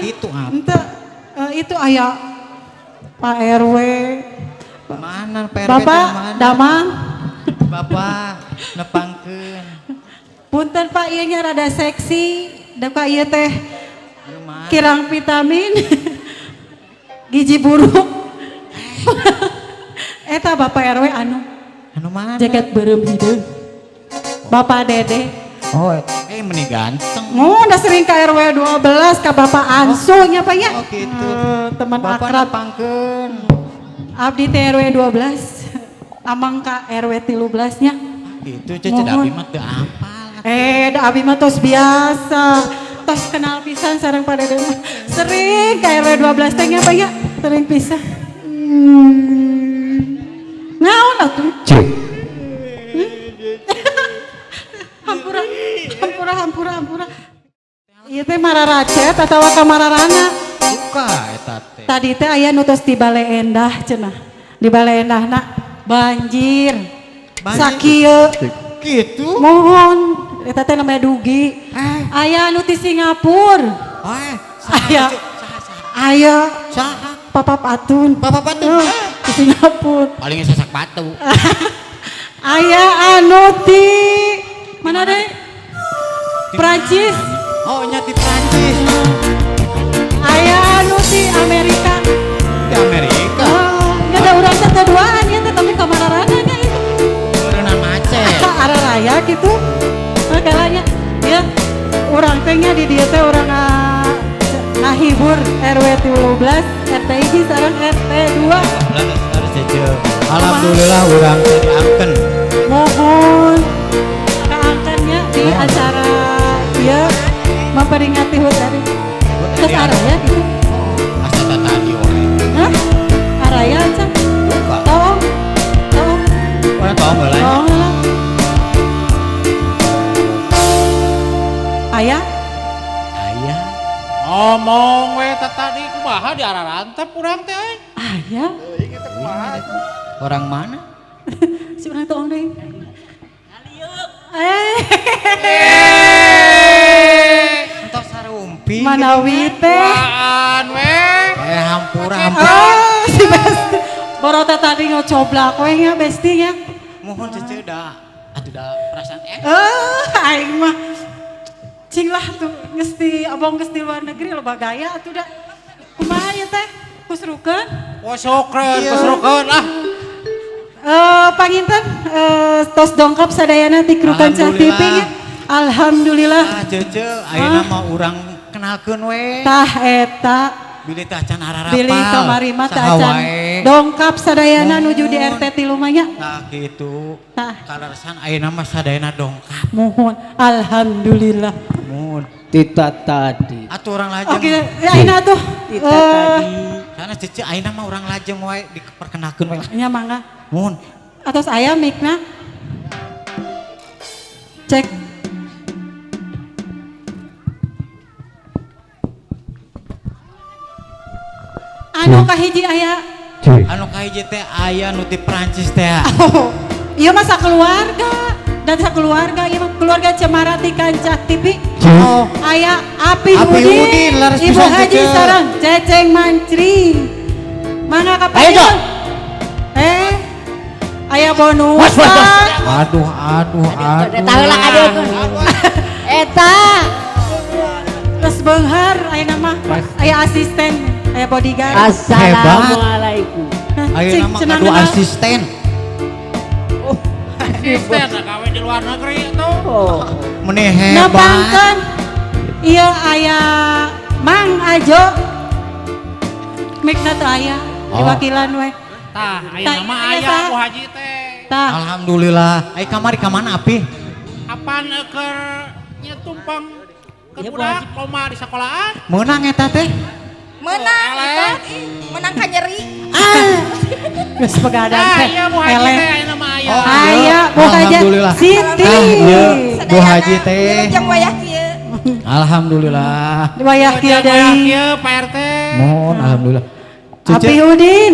Gitu ah. Ente itu aya Pak RW. Mana Pak RW? Bapak Damang. Bapak nepangkeun. Punten Pak ieu nya rada seksi, da ka ieu teh kirang vitamin. Gizi buruk. Eta Bapak RW anu Anu mana? Jaket beureum hideung. Bapak Dede. Oh, meni ganteng. Oh, udah sering ke RW 12 ke Bapak Ansu nya Pak ya. Oh gitu. Teman Bapak akrab. Nepangkeun. Abdi teh RW 12. Amang ka RW 13 nya. Gitu cece da abi mah teu apal. Da abi mah tos biasa. Tos kenal pisan sareng Pak Dede mah. Sering ke RW 12 teh nya Pak ya. Sering pisan. Naon atuh? Cek. Hampura, hampura, hampura, hampura. Ieu teh mararacet atawa kamararana? Buka eta teh. Tadi teh aya nu tos di Bale Endah cenah. Di Bale Endahna banjir. Banjir. Sakieu. Gitu. Mohon eta teh namanya Dugi. Aya nu ti Singapura. Aya. Aya Saha? Papa Patun. Papa Patun. Di Singapura. Paling sasak batu. Aya anu ti mana deh? Prancis. Oh, nya ti Prancis. Aya anu ti Amerika. Di Amerika. Oh, nggak ada urang teh duaan ya teh tapi kamararana nya itu. Meureunna macet. Arah raya gitu. Nah, kalanya ya urang teh nya di dieu teh urang ngahibur RW 13 RT hiji sareng RT 2. Harus cece. Alhamdulillah urang teh diangkeun. Mohon keangkannya di acara ya memperingati HUT RI. Terus araya gitu. Asa tadi wae. Hah? Araya aja. Buka. Tolong. Tolong. Urang tong heula. Tolong lah. Ayah, Aya. Ngomong we tadi kumaha di arah rantep urang teh euy. Ayah. Orang mana? Si urang tolong deh. Entos sarumpi. Manawi teh. Waan we. Hampura hampura. Ah, si Besti. Borota tadi ngocoblak we nya Besti nya. Mohon cece da. Atuh da perasaan Aing mah. Cing lah tuh geus di abong geus di luar negeri loba gaya atuh da. Kumaha ieu teh? Kusrukeun? Kusrukeun, kusrukeun ah. Panginten tos dongkap sadayana ti kru Kancah TV nya. Alhamdulillah. Ah cece ayeuna mah urang kenalkeun we. Tah eta Bilih teh acan ararapal. bilih kamari mah teh Saha acan wae. dongkap sadayana nuju di RT 3 mah nya. Tah kitu. Tah. Kaleresan ayeuna mah sadayana dongkap. Mohon alhamdulillah. Mohon. Tita tadi. Atuh urang lajeng. Oke, ya ayeuna tuh. Tita tadi. Sana cece ayeuna mah urang lajeng wae diperkenalkeun we lah. Nya mangga. Mohon. Atos aya mikna. Cek. Anu kahiji aya. Anu kahiji teh aya nu ti Prancis teh. Oh, ieu mah sakeluarga. Dan sakeluarga ieu mah keluarga Cemara ti Kancah TV. Oh. Aya Api Api Udin, Udin, laras Ibu pisan, Haji Cece. sareng Ceceng Mancri. Mangga ka Ayo, Jo. Aya bonus. Was, was, was. Aduh, aduh, aduh. Eta heula kadeukkeun. Eta. Terus beunghar aya nama aya asisten, aya bodyguard. Assalamualaikum. Ayeuna mah kadu asisten. Asisten gawe di luar negeri atuh. Oh. Meni hebat. Nepangkeun ieu aya Mang Ajo. Mikna teu aya, diwakilan we. Tah, ayeuna mah aya Bu Haji teh. Tah. Alhamdulillah. Ai kamari ka mana api? Apan keur nya tumpang ke budak lomba di sekolahan. Meunang eta teh? Menang itu, menang ka nyeri. Ah. Geus begadang teh. Iya Bu Haji teh ayeuna mah aya. Aya Bu Haji Siti. Bu Haji teh. Wilujeng wayah kieu. Alhamdulillah. Wayah kieu deui. Pak RT. Mohon alhamdulillah. Api Udin.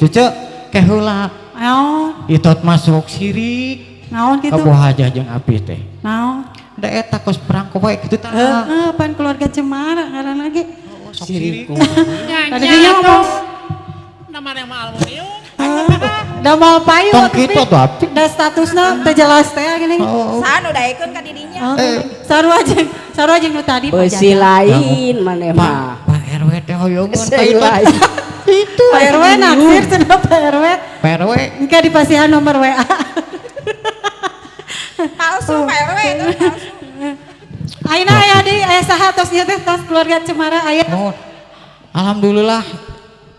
Cucu ke heula. Naon? Itot masuk sirik. Naon kitu? Ka Bu Hajah jeung Api teh. Naon? Da eta kos perang wae kitu tah. Heeh, pan keluarga Cemara ngaran lagi. Sok Sirik sirik. Tadi dia ngomong. Namanya mah aluminium. Da mau payu Tong atuh, kitu Pi. tuh abdi. Da statusna teu jelas teh gini. Oh. Saha nu daekeun ka didinya? Oh, sarua jeung nu tadi Pak Besi Jajang. lain maneh mah. Pak RW teh hoyongeun Besi ka itu. lain. Itu. Pak RW naksir cenah Pak RW. Pak RW. Engke dipasihan nomor WA. Palsu Pak RW itu palsu. Ayeuna aya deui aya saha tos ieu teh tos keluarga Cemara aya. Oh. Alhamdulillah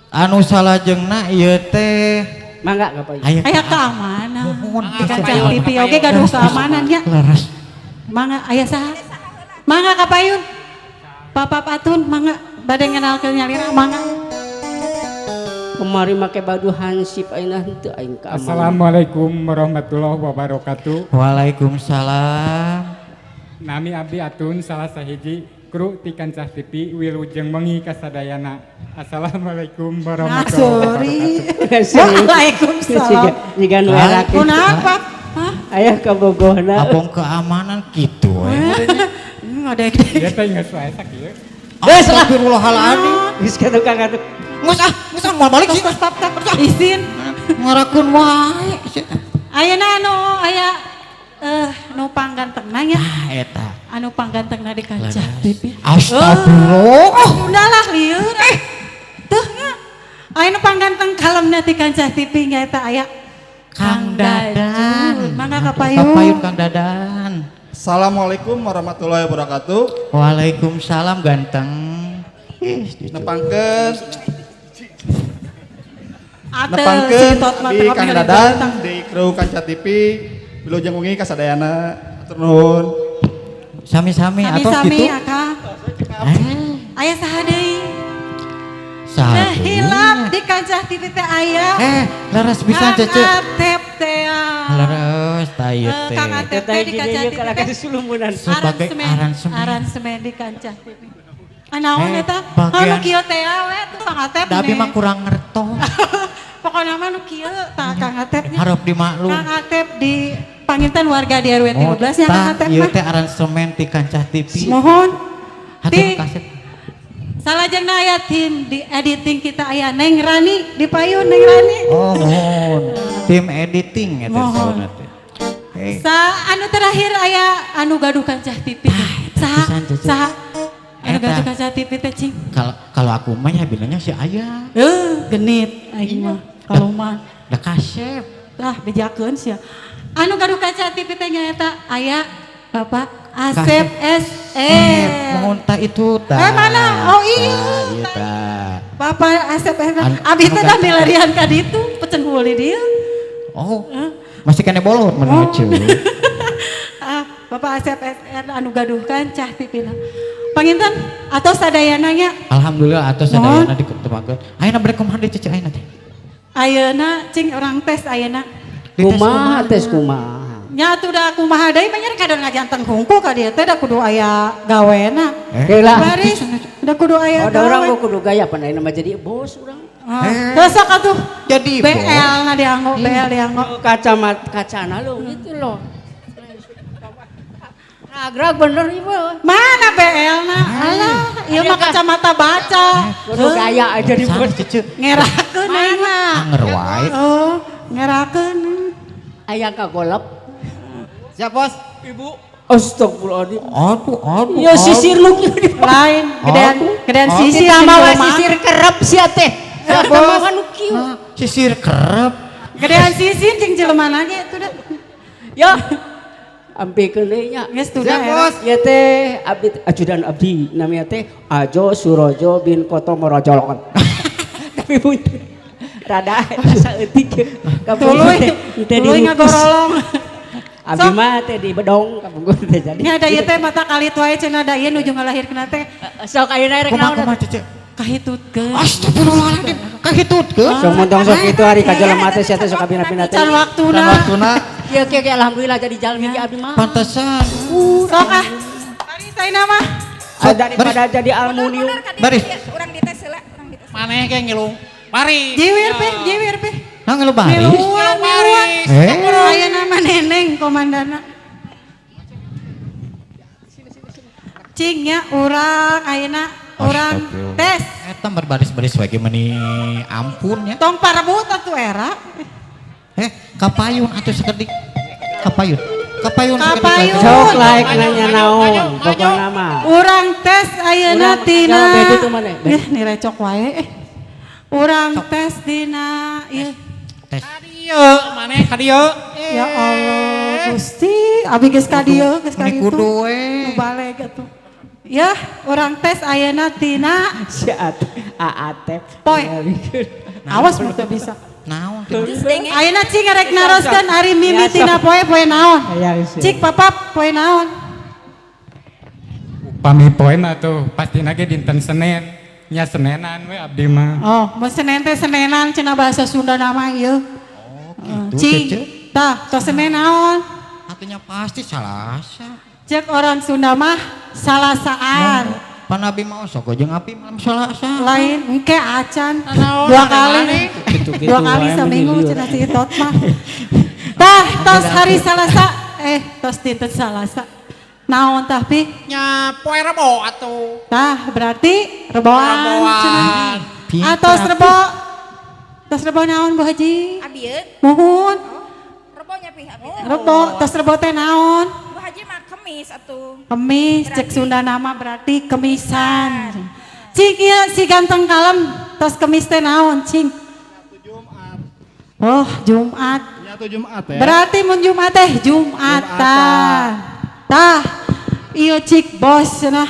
anu salajengna ieu teh Mangga ka payun. aya Aya keamanan. Nuhun. Di kancah TV oge gaduh keamanan nya. Leres. Mangga aya saha? Mangga ka payun. Papa Patun mangga bade ngenalkeun nyalira mangga. Kemari make baju hansip ayeuna henteu aing ka. Assalamualaikum warahmatullahi wabarakatuh. Waalaikumsalam. Nami abdi Atun salah sahiji kru ti Kancah TV wilujeng wengi kasadayana. Assalamualaikum Nah, warahmatullahi sorry. wabarakatuh. Waalaikumsalam. Jiga nu era kitu. Kunaon, Hah? Aya kabogohna. Abong keamanan gitu we. Ngadek. Ieu teh geus wae sakieu. Geus lah. Astagfirullahaladzim. Geus ka tukang atuh. Geus ah, moal balik sih. Stop, stop, stop. Izin. Ngarakeun wae. Ayeuna anu aya nu panggantengna nya. Ah eta. Anu panggantengna di kancah TV. Astagfirullah. Oh, udah lah lieur. Tuh nya. Ayeuna pangganteng kalemna di kancah TV nya eta aya Kang Dadan. Mangga ka payun. Ka payun Kang Dadan. Assalamualaikum warahmatullahi wabarakatuh. Waalaikumsalam ganteng. Ih, cucu. Nepangkeun Ate nepangkeun si Tot mah di tengah Kang milih Dadan ganteng. di kru Kanca TV wilujeng wengi kasadayana. Hatur nuhun. Sami-sami atau Sami-sami gitu. akang. Eh, Aya saha deui? saha Nah, deui? hilap di kancah TV teh aya. Leres pisan Kang Cece. Atep teh. Leres ta ieu Eh, teh. Kang Atep teh di kancah TV Kalau teh. kesulumunan. Sebagai aransemen. Aransemen di kancah TV. Ah, naon Eh, eta? bagian- Ah, nu kieu teh we tuh Kang Atep. Da abi nih. mah kurang ngertos. Pokokna mah nu kieu tah Kang Atep nya. Harap dimaklum. Kang Atep di panginten warga di RW 13 nya Kang Atep ieu mah. teh aransemen ti kancah TV. Mohon. Hatur Ti kasih. salajengna aya tim di editing kita aya Neng Rani di payun Neng Rani. Oh, mohon. Tim editing eta Mohon. sauna teh. Hei. Sa anu terakhir aya anu gaduh kancah TV teh. Saha? pisan, Cece. Saha? Anu Eta. gaduh kancah TV teh cing. Kalau kalau aku mah ya bilangnya si ayah. Genit aing mah kalau mah. Da kasep. Tah bejakeun sia. Anu gaduh kaca TV teh nyaeta aya Bapak Asep SR. Mohon ta itu ta. Mana? Oh, iya. Ta, Iya ta. Bapak Asep SR. Abi Anu teh da ganteng. milarian ka ditu pecen huli dieu. Oh. Masih kena bolot Oh. menuju. Ah, Bapak Asep SR anu gaduh kancah TV na. Panginten atau sadayana nya Alhamdulillah atau Mohon. sadayana diketemakeun. Ayeuna bade kumaha deui Cece ayeuna teh? ayeuna cing orang tes ayeuna. Dites Kumaha tes kumaha. Nya atuh da kumaha deui mah nya kadang ngajanteng hungku ka dieu teh da kudu aya gawena. Eh, Lah. Baris da kudu aya Oh, da urang gawe. mah kudu gaya pan ayeuna mah jadi bos urang. Ah, Terus sok atuh. Jadi BL na dianggo, BL dianggo. Kacamata kacana lo gitu loh. Ragrag bener ieu. Mana BL na? Alah, ieu mah kacamata baca. Kudu gaya aja di bos. Sanes Cece. Ngerakeun aing mah. Anger wae. Oh, ngerakeun. Aya kagolep. Siap, Bos. Astagfirullahaladzim. Aduh, aduh. Ya sisir lu kieu di Lain, gedean Aduh. gedean sisir Kita jeung mawa jelema. sisir kerep sia teh. Kita mawa nu kieu. Ah, Sisir kerep. Gedean sisir jeung jelema ge atuh da. Ya. Ampikeun deui nya. Geus tuh da. Siap, Bos. Ya teh abdi ajudan abdi namanya teh Ajo Surojo bin Koto Morojolon. Tapi punten rada eta saeutik. Tuluy, tuluy ngagorolong. Abdi mah teh di bedong kapungkur teh jadi. Nya da ieu teh mata kalit wae cenah da ieu nuju ngalahirkeun teh Sok ayeuna rek Kumaha naon? kumaha Cece? kahitutkeun. Astagfirullahaladzim. Kahitutkeun. Sok montong sok itu hari ka jelema teh sia teh sok abina-bina teh. Can waktuna. Waktuna Kieu kieu kieu alhamdulillah jadi jalmi ge abdi mah. Pantesan. Sok ah. Bari saena mah. Ah, daripada jadi aluminium. Mundur, mundur, ka Baris. dieu, Urang dites heula, urang dites. Maneh ge ngilu. Baris. Jiwir peh, jiwir peh. Nah ngelu baris. Miluan, miluan. Eh. Aya nama neneng komandana. Cing nya urang ayeuna urang tes. Eta berbaris-baris wae meni ampun ya. Tong parebut atuh era. Kapayun atuh sakedik. Kapayun. Kapayun. Kapayun. Sok like nanya naon pokona mah. Urang tes ayeuna tina. Ih, nirecok wae. Urang tes dina ieu. Tes. Ka dieu, maneh ka dieu. Ya Allah, Gusti, abi geus ka dieu, geus ka ditu. Kudu we. Nu baleg atuh. Ya, urang tes ayeuna tina si Atep. Poe. Awas mun teu bisa. Naon? Ayeuna cing rek naroskeun ari mimitina poe poe naon? Cik papap poe naon? Upami poe mah tuh pastina ge dinten Senin. Nya Senenan we abdi mah. Oh, mun Senen teh Senenan cenah bahasa Sunda nama ieu. Oh, gitu. Cing. Tah, tos Senen naon? Atunya pasti Salasa. Cek orang Sunda mah Salasaan. Pan abi mah sok jeung api malam Salasa. Lain engke acan. Dua kali. Dua kali seminggu cenah si Itot mah. Tah, tos hari Salasa. Tos dinten Salasa. Naon tah pi? Nya poe Rebo atuh. Tah, berarti reboan. Atos rebo. Tos rebo naon Bu Haji? Abi ye. Muhun. Rebo nya pi abi teh. Rebo, tos rebo teh naon? Bu Haji mah kemis atuh. Kemis, cek Sunda nama berarti kemisan. Cing ieu si ganteng kalem tos kemis teh naon cing? Jumat. Oh, Jumat. Ya tuh Jumat ya. Berarti mun Jumat teh Jumatan. Tah, ieu cik bos cenah.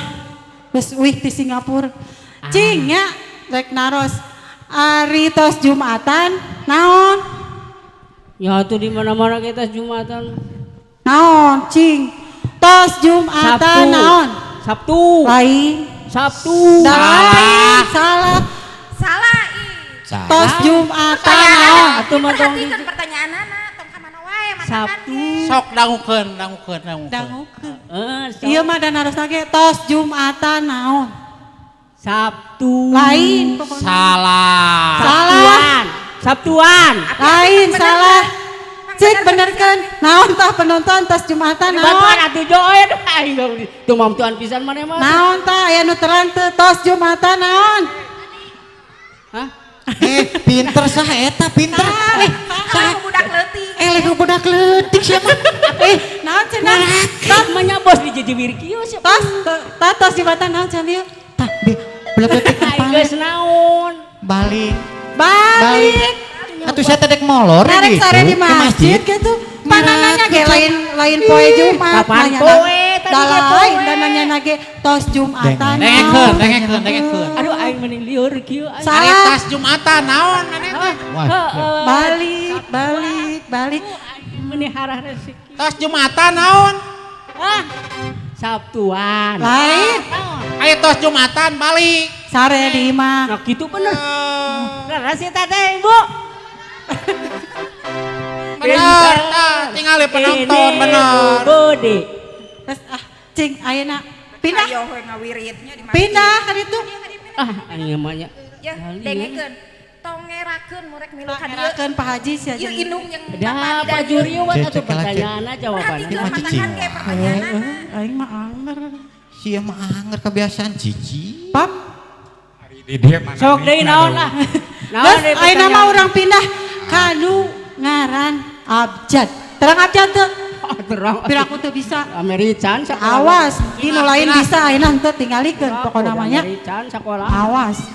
Geus uih ti Singapura. Cing nya rek naros. Ari tos Jumatan naon? Ya tuh di mana-mana kita Jumatan. Naon cing? Tos Jumatan naon? Sabtu. Lain. Sabtu. Salah. Salah. Salah ih. Tos Jumatan naon? Atuh mah tong perhatikeun pertanyaanana tong ka mana wae matakan. Sabtu. Sok dangukeun, dangukeun, dangukeun. Dangukeun. Ieu mah da naros lagi tos Jumatan naon? Sabtu. Lain pokoknya. Salah. Salah. Sabtuan. Lain salah. Cik benerkeun. Naon tah penonton tos Jumatan naon? Bantuan atuh joe aing tuh mamtuan pisan maneh mah. Naon tah aya nu terang teu tos Jumatan naon? Hah? Pinter sah eta pinter. Salah budak leutik. Leh budak leutik sia mah. Naon cenah? Tah mah bos di jijiwir kieu sia. Tos tah tos Jumatan naon cenah ieu? Tah budak leutik aing geus naon? Balik. Balik. Atuh saya teh dek molor Narek gitu. sare di masjid gitu. Panananya ge lain poe Jumat. Kapan poe tadi ge poe. Lain dan nanya ge tos Jumatan. Dengekeun, dengekeun, dengekeun. Aduh aing mending lieur kieu. Ari tas Jumatan naon maneh teh? Balik, balik, balik. Aing meni harah rezeki. Tos Jumatan naon? Hah? Sabtuan. Lain. Ayo tos Jumatan balik. Sare di imah. Nah gitu bener. Leres sih teteh ibu. Bener, tah tinggal penonton bener. Budi. Terus ah cing ayeuna pindah. Ayo we ngawiritnya di masjid. Pindah kan itu. Ah aing mah nya. Ya, dengekeun. Tong ngerakeun murek milu ka dieu. Ngerakeun Pak Haji sia Ieu indung yang Da Pak Juri we atuh pertanyaanna jawabanna. Perhatikeun matakan ge pertanyaanna. Aing mah anger. Sia mah anger kebiasaan cici. Pap. Di dieu mana? Sok deui naon lah. Naon Terus ayeuna mah urang pindah kanu ngaran abjad. Terang abjad teu? Terang. Pira aku teu bisa. American sakola. Awas, di nu lain bisa ayeuna henteu tingalikeun pokona mah nya. American sakola. Awas.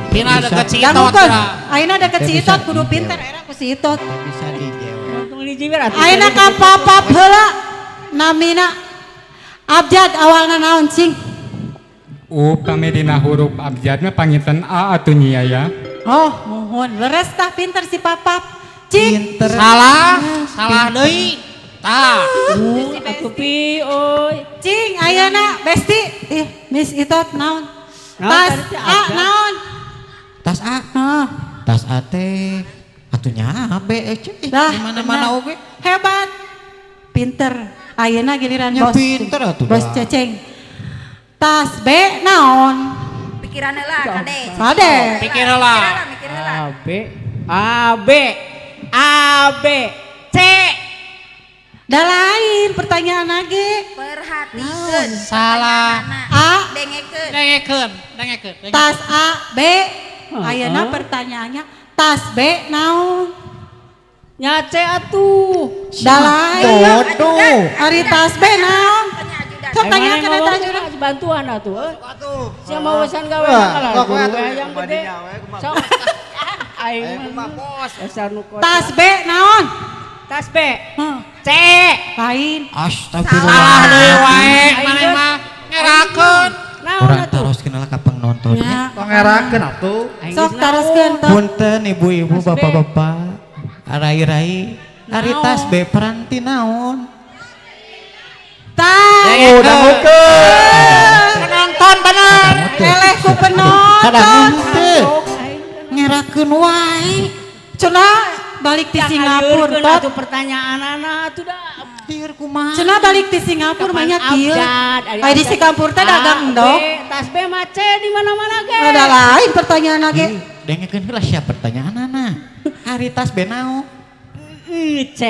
Pindah deket si Itot. Dangukeun. Ayeuna deket si Itot kudu pinter era ku si Itot. Bisa dijewer. Ayeuna ka papap heula namina abjad awalna naon cing? Upami dina huruf abjad mah panginten A atuh nya ya. Oh, mohon leres tah pinter si papap. Cing. Pinter. Salah, salah deui. Tah. Atuh pi euy. Cing ayeuna besti. Ih, Miss Itot naon? Tas A naon? Tas A. Heeh. Tas A teh atuh nya B cing. Lah, Di mana-mana oge. Hebat. Pinter. Ayeuna giliran Nya bos. pinter atuh Bos dah. Ceceng. Tas B naon? Pikiran heula kade. Kade. Pikir heula. Mikir heula. A B A B A B C. Da lain pertanyaan lagi. Perhatikeun. Salah. A Dengekeun. Dengekeun, dengekeun. Tas A B. Ayeuna pertanyaannya tas B naon? Nya C atuh. Da lain. Bodoh. Ari tas B naon? Sok tanyakeun eta ajudan. Bantuan atuh. Sia mau urusan gawe kalah. Guru yang gede. Sok. Aing mah bos. Tas B naon? Tas B. C. Lain. Astagfirullah. Salah deui wae maneh mah ngerakeun. Urang taroskeun lah ka penontonnya. Tong ngerakeun atuh. Sok taroskeun tong. Punten ibu-ibu, bapak-bapak, rai-rai, ari tas B peranti naon? Tas. Oh, dangukeun. Penonton bener. Eleh ku penonton. Kadang teu. Ngerakeun wae. Cenah balik di Singapura tot. Atuh pertanyaanana atuh da. Lieur kumaha? Cenah balik di Singapura banyak kieu. Ai di Singapura teh dagang endog. Tas B mah C di mana-mana ge. Ada lain pertanyaan ge. Dengekeun heula sia pertanyaanana. Ari tas B naon? C.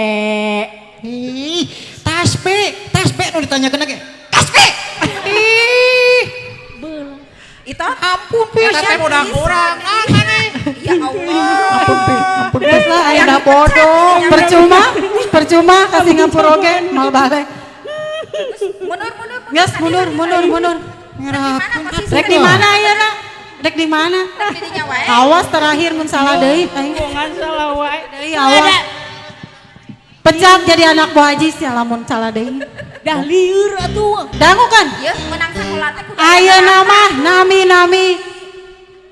Ih, tas B nu ditanyakeun ge. Tas B. Ih, Itu ampun Eta pisan. teh budak urang. Ah maneh. ya Allah. Ampun pi, ampun. Geus lah ayeuna bodoh. Percuma, percuma ka Singapura oge moal balik. Mundur mundur. Geus mundur, mundur, mundur. Ngerakeun. Rek di mana ayeuna? Rek di mana? Di dinya wae. Awas terakhir mun salah deui aing. Bongan salah wae. Deui awas. Pecat jadi anak Bu Haji sia lamun salah deui. Dah lieur atuh. Dangu kan? Ieu menang sakola teh kudu. Ayeuna mah nami-nami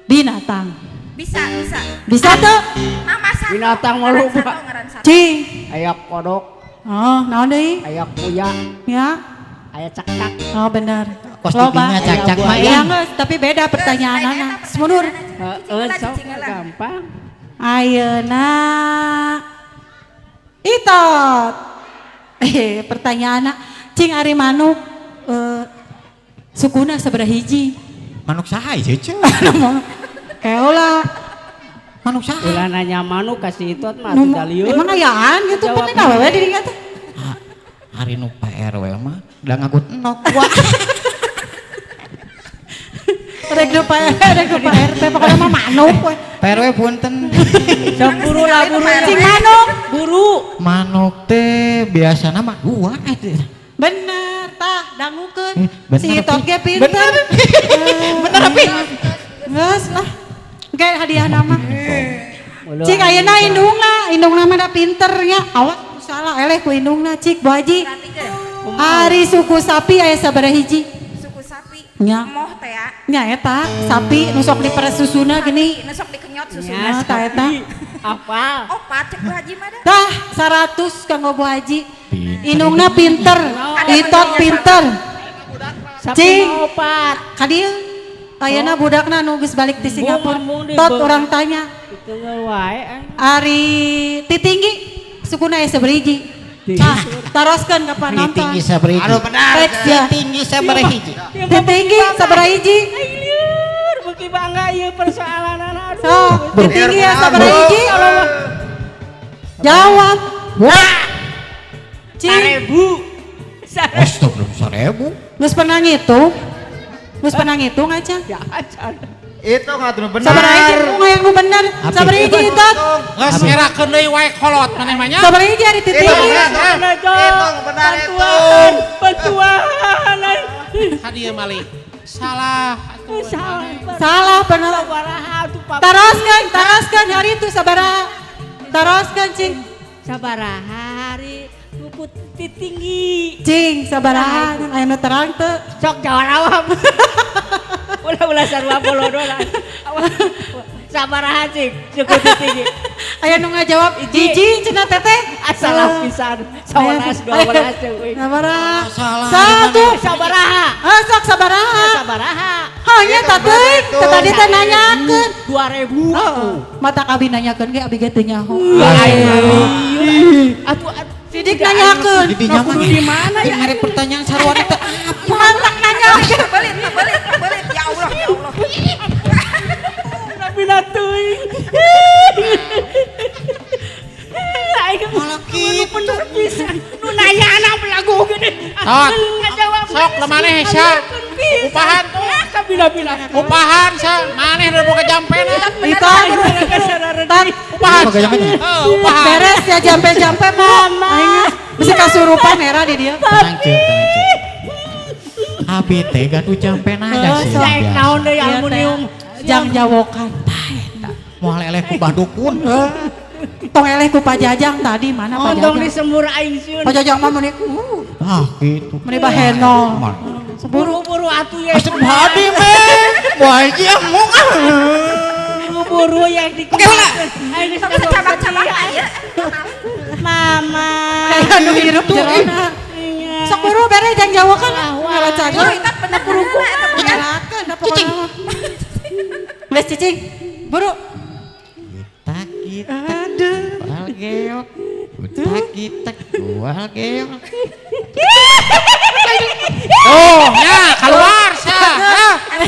binatang. Bisa, bisa. Bisa tuh? Mama satu. Binatang mah lupa. Cing. Aya kodok, Oh, naon deui? aya kuya, Ya. aya cakcak. Oh, benar. Kos tipinya cakcak mah Ya ya. geus, tapi beda pertanyaanana. Mundur. Heeh, sok gampang. Ayeuna Itot. Pertanyaanna cing ari manuk sukuna sabaraha hiji? Manuk saha ieu ceu? Keola. Manuk saha? Ulah nanya manuk kasih itu mah atuh da lieur. Emang ayaan gitu penting awewe di dinya teh. Ari nu Pak RW mah da ngagut endog wah. Rek nu Pak RT pokoknya mah manuk we. Pak RW punten. Sok buru lah buru. Cing manuk. Buru. Manuk teh biasana mah dua eta. Bener tah dangukeun. Bener, Si Itot Pi. ge pinter. Bener. Bener Pi. Geus lah. Engke hadiah nama. Cik ayeuna indungna, indungna mah da pinter nya. Awas salah eleh ku indungna cik Bu Haji. Ari suku sapi aya sabaraha hiji? Suku sapi. Nya. Moh teh ya. Nya eta sapi nu sok diperes susuna gini. Nu sok dikenyot Nya susuna. ta eta. Apa? Opat cek Bu Haji mah da. Tah 100 kanggo Bu Haji. Indungna pinter, Itot pinter. Sapi Cing. mah opat. Ka dieu ayeuna budakna nu geus balik ti Singapura. Bung, Tot urang tanya. Ditunggal wae. Ari titinggi sukuna aya sabaraha hiji? Tah, taroskeun ka panonton. Tinggi sabaraha hiji? Aduh benar. Rek sia. Tinggi sabaraha hiji? Titinggi sabaraha hiji? Ai lieur, beuki bangga ieu persoalanana aduh. Sok, titinggi ya sabaraha hiji? Jawab. Wah. Cing, Sarebu. Astagfirullah 1000. geus pernah ngitung? Geus pernah ngitung aja? Ya acan. Itu ngatur benar. Sabaraha hiji nu yang nu bener? Sabaraha hiji Itot? Geus ngerakeun deui wae kolot maneh mah nya. Sabaraha hiji ari titinggi? Hitung benar Bantuan, bantuan. Ka dieu malih. Salah atuh. Salah. Salah bener. Sabaraha atuh Pak. Taroskeun, taroskeun hari itu sabaraha. Taroskeun cing. Sabaraha hari kuku titinggi. Cing, sabaraha aya nu terang teu. Sok jawab awam. Ulah-ulah sarua bolodo lah. Sabaraha cing suku titinggi. Aya nu ngajawab hiji cenah teteh. Salah pisan. 11 12 euy. Sabaraha. Salah. Satu. Sabaraha. Ah, sok sabaraha. Sabaraha. Hanya tadi, tadi teh nanyakeun. 2000. Heeh. Mata abi nanyakeun ge abi ge teu nyaho. Atuh Sidik nanyakeun. Di dinya mah Kudu di mana ya? Mere pertanyaan sarua teh apa? Mantak nanyakeun. Belit, belit, belit. Ya Allah, ya Allah. Tapi teuing. Aing Malah kitu. bener pisan. Nu nanya anak belagu gini. Tot. Ngajawab. Sok lemaneh hesya. Upahan tuh. Kabina Upahan sa maneh udah boga jampena. Itu. Upahan. Upahan. Beres ya jampe-jampe mama. Bisa kasurupan era di dia. Tenang Ceu, tenang Ceu. Abi teh gaduh jampena aja sih. Cek naon deui aluminium. Jang jawokan. Moal eleh ku badukun. Tong eleh ku Pajajang tadi mana Pajajang. Ontong disembur aing sieun. Pajajang mah meuni ah gitu. Meuni baheno. Buru-buru atuh ya. Asep hadi meh. Moal ieu mung ah. Buru-buru yang di. Oke heula. Aing geus cabang-cabang aya. Mama. Kayak nu hirup jerona. Sok buru bere jang jawokan. Ngalah cager. Eta bener eta Ngalakeun da pokona mah. Geus cicing. Buru. Kita aduh. Geok. Kita kual geok. Oh, ya keluar sa.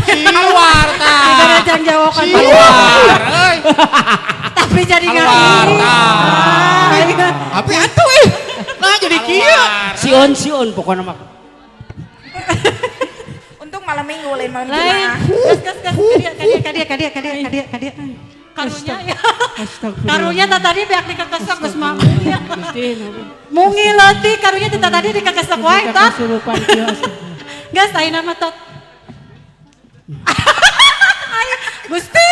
Keluar ta. Gara jang jawokan keluar euy. Tapi jadi keluar ta. Tapi atuh euy. Nah jadi kieu. Sion-sion pokona mah. Untung malam Minggu lain malam Jumat. Gas gas gas ka dia ka dia ka dia ka dia. Karunya ya. Karunya tadi beak dikekesek geus mah. Mungi leutik karunya teh tadi dikekesek wae tot. Geus ayeuna mah tot. Gusti.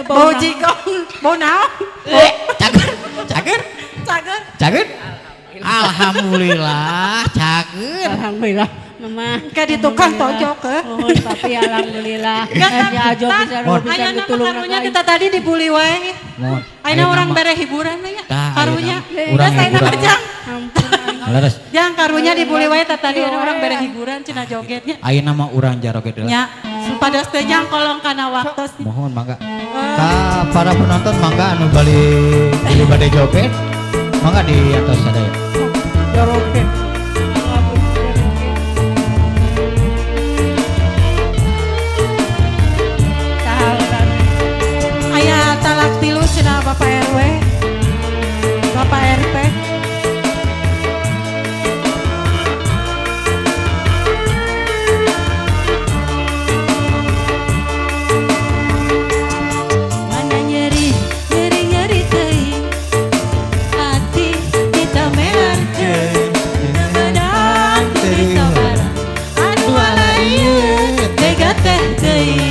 Bau jigong, bau naon? Cager, cager. Cager. Cager. Alhamdulillah, cager. Alhamdulillah. Mama ka di tukang tojok ke. Mohon papi alhamdulillah. Ya ajo bisa bisa ditulung. Karunya kita tadi dibully wae. Ayeuna urang bere hiburan nya. Karunya. Urang hiburan. Leres. Jang karunya dibully wae tadi ada orang bere hiburan cenah jogetnya. Ayeuna mah urang jaroget heula. Nya. Supados teh jang kolong kana waktos. Mohon mangga. Ka para penonton mangga anu bali bade joget mangga di atas sadaya. Joget. Aya talak tilu cenah Bapak RW. Bapak RT. Mana nyeri, nyeri nyeri teuing. Hati kita melarkeun. Teu teu sabarang. Anu alaieu tega teh teuing.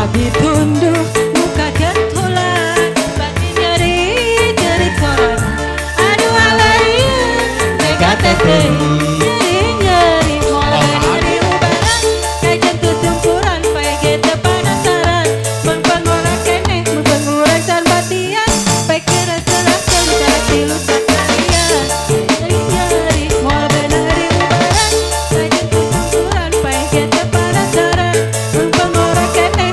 Abi tunduk muka kentulan batin nyeri jerit sorana aduh alaieu tega teh nyeri nyeri moal nyeri ubaran kajen tutumpuran pae teu panasaran mengpangora keneh mengpangurang can batian pae keras-kerasan talak tilu sakalian nyeri nyeri moal nyeri ubaran kajen tutumpuran pae teu panasaran mengpangora keneh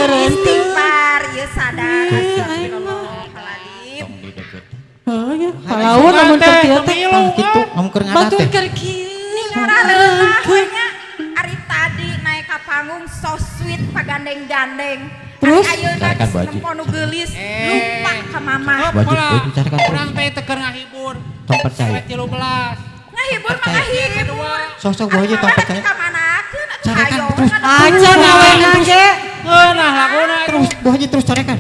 Istighfar, ya sadar. Palaun lamun keur kieu teh kitu lamun keur ngadat teh. Batur keur kieu. Ngarareulah nya ari tadi naik ka panggung so sweet pagandeng-gandeng. Terus ayeuna nempo nu geulis lupa ka mama. Wajib carikan terus. Urang teh teu keur ngahibur. Tong percaya. 13. Ngahibur mah ngahibur. Sok-sok Bu Haji tong percaya. Kamanakeun atuh Carekan hayo. terus. Aja ngawena ge. Ngeunah laguna. Terus Bu Haji terus carekan.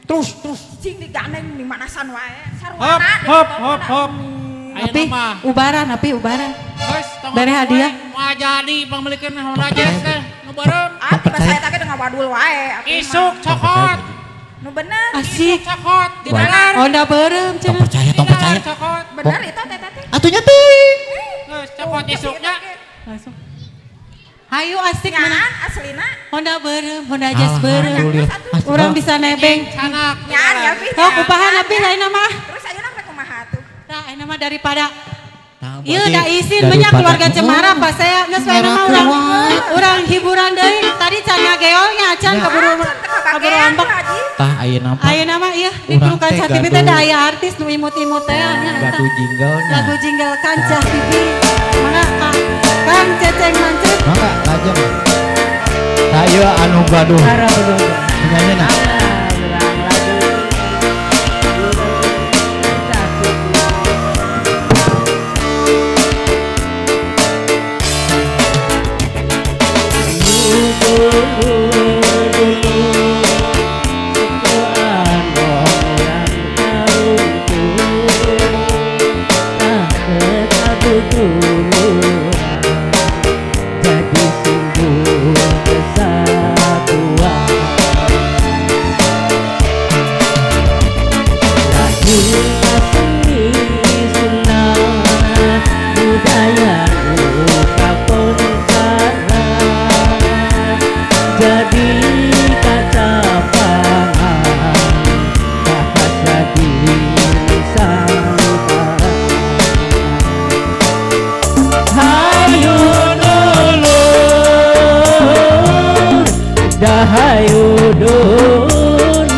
Terus terus. Cing digandeng di manasan wae. Hop Sarwana hop hop hop. Api ubaran, api ubaran. Dari hadiah. Moal jadi pangmeulikeun Honda Jazz teh nu beureum. Ah, tiba saya teh dengan wadul wae. Isuk cokot. Nu bener. Asik. Cokot di dalam. Honda beureum Tong cenah. percaya, tong percaya. Cokot. Bener itu teh teh. Atunya teuing. Geus cokot isuknya. Langsung. Hayu asik mana? Nyaan aslina. Honda beureum, Honda Jazz beureum. Alhamdulillah. Urang bisa nebeng. Sanak. Nyaan ya Pi. Sok upahan abi lain mah. Terus ayeuna rek kumaha tuh? Tah ayeuna mah daripada Tah, Bu Iya, Haji, da isin banyak daripada- keluarga Cemara pas saya geus we mah urang urang hiburan deui. Tadi can ngageolnya acan Ya. keburu Ah, can teu keburu kabagean ambek. Bu Haji. Tah ayeuna mah Ayeuna mah iya di Urang kru teh Kancah TV teh gaduh. da aya artis nu imut-imut teh nya eta. gaduh jinglenya. Lagu jingle Kancah TV. Mangga Kang Kang Ceceng Mancet. Mangga lajeng. Tah ieu anu gaduh. Para penonton. Penyanyi na. Urang lagu. Jadi simbol kesatuan. Lahirlah seni Sunda, budaya kapontara, jadi kaca pangan bahasa di Nusantara. Hayu dulur, dahayu dulur,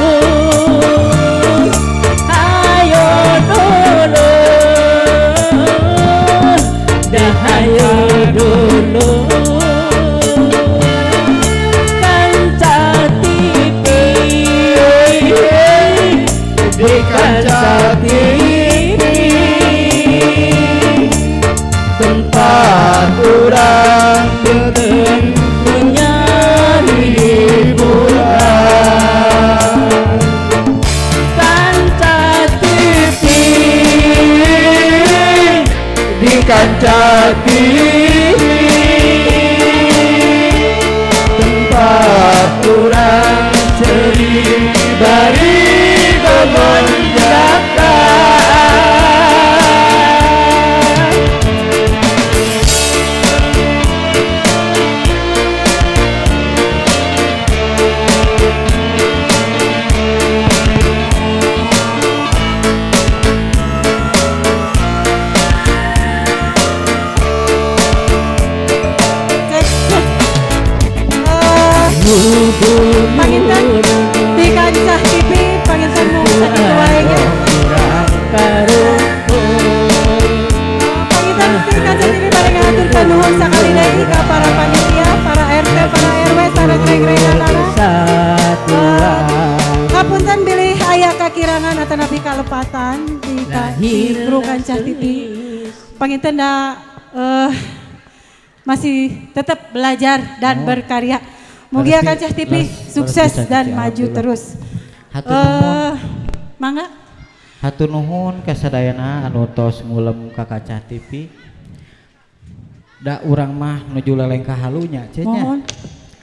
hayu dulur, dahayu dulur. Kancah TV, di kancah TV, tempat urang beten mencari hiburan. Kancah TV, Di kancah TV tempat urang seri bari gogonjakan. Cek. Panginten di Kancah TV panginten mung sakitu wae ge. Panginten di Kancah TV bade ngahaturkeun nuhun sakali deui ka para panitia, para RT, para RW sareng reng-renganana. Hapunten bilih aya kakirangan atanapi kalepatan di kru Kancah TV. Panginten da masih tetap belajar dan berkarya. Mugia Harus Kancah TV harus sukses bisa, dan Cici, maju alhamdulillah. terus. Hatur nuhun. Mangga. Hatur nuhun kasadayana anu tos ngulem ka Kancah TV. Da urang mah nuju lelengkah halunya ce nya. Mohon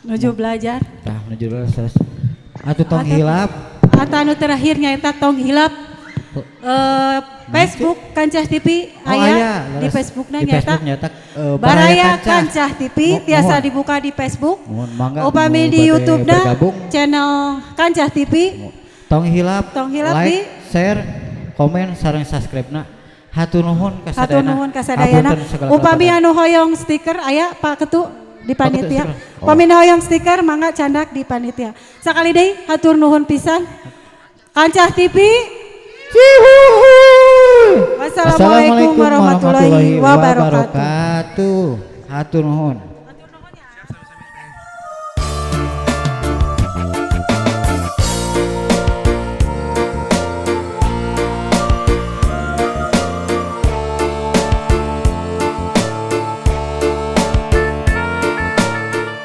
nuju belajar. Tah nuju lelengkah. Atuh tong hilap. Atau anu terakhir nyaeta tong hilap. Facebook Kancah TV Oh, aya aya, di leres. Facebookna Di nyaeta Facebook nyaeta, Baraya Kancah TV tiasa Mohon. dibuka di Facebook. Mohon mangga Upami nu di bade YouTube-na bergabung. channel Kancah TV. Tong hilap, Tong hilap like, di- share, komen sareng subscribe-na. Hatur nuhun kasadayana. Hatur nuhun kasadayana. Hapunten segala Upami kalepatan. anu hoyong stiker aya Pak Ketu di panitia. stiker. Oh. Upami nu hoyong stiker mangga candak di panitia. Sakali deui hatur nuhun pisan. Kancah TV. Wassalamualaikum warahmatullahi wabarakatuh. wabarakatuh. Hatur nuhun.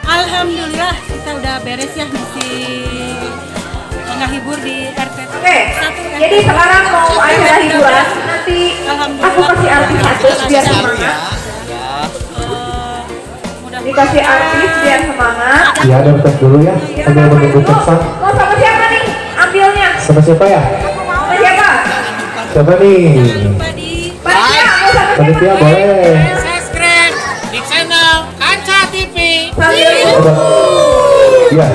Alhamdulillah kita udah beres ya misi menghibur di RT. Oke, jadi sekarang mau acara hiburan, nanti aku kasih artis satu biar semangat. Dikasih artis biar semangat. Iya, ada tes dulu ya. Iya, Sambil sama menunggu itu. ceksan. Mau sama siapa nih? Ambilnya. Sama siapa ya? Sama siapa? Siapa nih? Panitia, mau sama siapa? Panitia boleh. Subscribe di channel Kancah TV. Sambil Iya.